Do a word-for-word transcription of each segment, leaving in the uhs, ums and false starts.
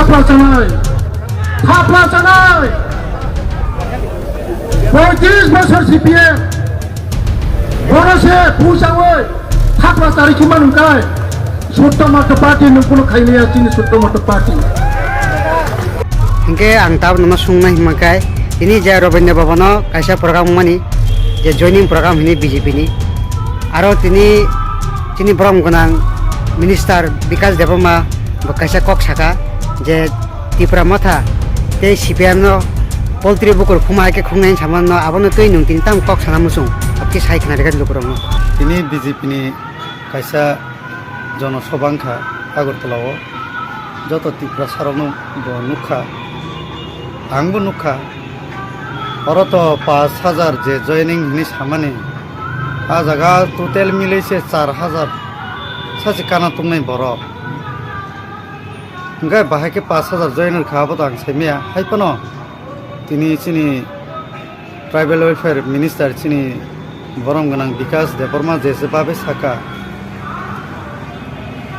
Thapla chanai, thapla chanai, poitris bosor C P M, boro se pusawi thapla chari khima nungkai, Sutto Motto Party nung kuno khailiya chini Sutto Motto Party. Hingke ang tabuk nono sungna hima kai, tini je Rabindra Bhavan o kaisa program wngmani, je joining program hini B J P ni, aro tini chini borom gwnang minister Bikash Debbarma bo kaisa kok saka je Tipra Motha tei C P M no poultry bukur khuma hai khe khungnai hinwi samanno, abono twi nwng tini tamo kok sana muchung, abokhe sai khna rwkha lukurokno. Tini B J P ni kaisa jonosobha wngkha Agartala o, joto Tiprasa rokno bo nukha, angbo nukha, oro to pash hajar je joining hinwi samani, a jaga total milwi se char hajar sachi kana tongnai borok. Hingke bahai khe pash hajar joiner kha, abo to ang sai maya. Hai phano tini chini tribal welfare minister chini borom gwnang Bikash Debbarma je je babe saka,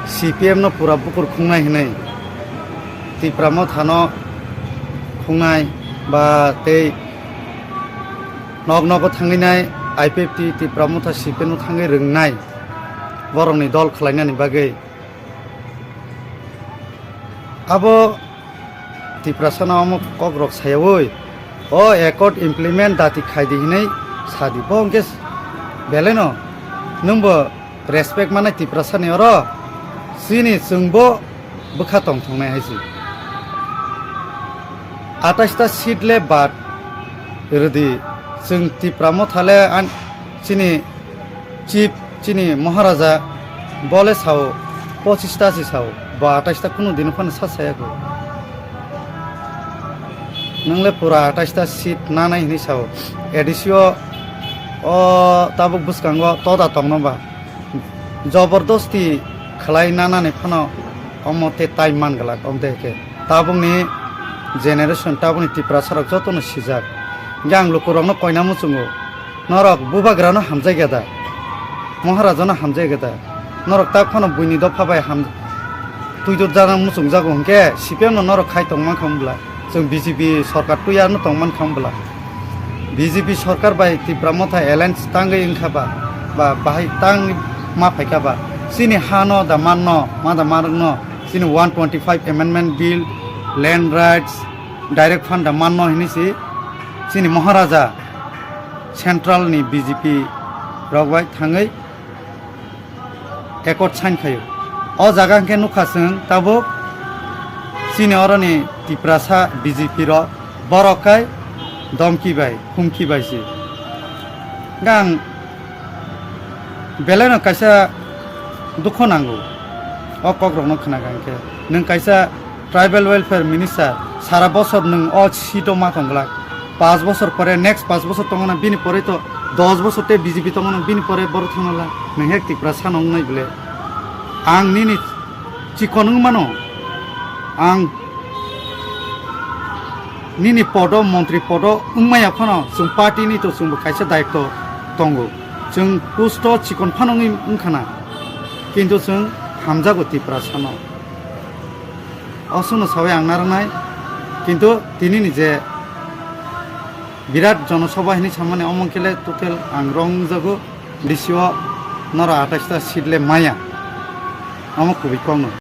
C P M no pura bukur khungnai hinwi, Tipra Motha no khungnai ba tei nok nogo thangwi nai I P F T Tipra Motha C P M no thangwi rwngnai borokni dol khlainani bagwi. Abo Tiprasano omo kokrok sayaui, o accord implement dati khaidi hinwi sadi. Bo hwnkhe belai no nwngbo respect manai Tiprasani oro, chini chwngbo bwkha tongthoknai hai se. Atais ta seat le bad rwdi, chwng Tipra Motha le an-, chini Chief chini Maharaja bole sao, pochista se sao, bo atais ta kunu dino phano sa saya ko. Nwngle pura atais ta seat nanai hinwi sao. A D C o, o tabuk bwskango toda tongno ba. Jobordosti khlai nanani phano omo te tai man glak, omo te khe. Tabukni generation, tabukni Tiprasa rok jotono sijak. Hingke ang lukurokno koina muchungo. Norok bubagrano hamjakya da? Maharajano hamjakya da? Norok tak phano buini dopha bai ham-, twi dot jana muchungjago hwnkhe C P M no norok khai tongmankha wngla? Chwng B J P sorkar twi arno tongmankha wngla? B J P sorkar bai Tipra Motha alliance tangwi wngkha ba, ba bahai tang ma phaikha ba? Chini hano da manno, ma da manrwkno, chini one twenty-five amendment bill, land rights, direct fund da manno hinwi se chini Maharaja central ni B J P rok bai thangwi accord sign khaio. O jaga hwnkhe nukha chwng tabuk chini oroni Tiprasa B J P rok borok kai domki bai, humki bai se. Gang Belai no kaisa dukho nango o kokrokno khna kha hwnkhe. Nwng kaisa tribal welfare minister, sara bosor nwng o seat o ma tong glak. Panch bosor pore, next panch bosor tongna, bini pore to dos bosor te B J P tongna, bini pore boro thangna la. Nwng hek Tiprasa no wngnai bole. Ang nini chikon wng mano. Ang nini podo, montri podo wngmaya phano chwng party ni to chwngbo kaisa daitto tongo. Chwng post o chikon phano wngwi wngkhana, kintu chwng hamjago Tiprasano. Osono sawi ang narwknai, kintu tini ni je birat jonosabha hinwi samani omo khe le total ang wrong wngjago, D C o noro atais ta seat le maya, omo kubui kokno.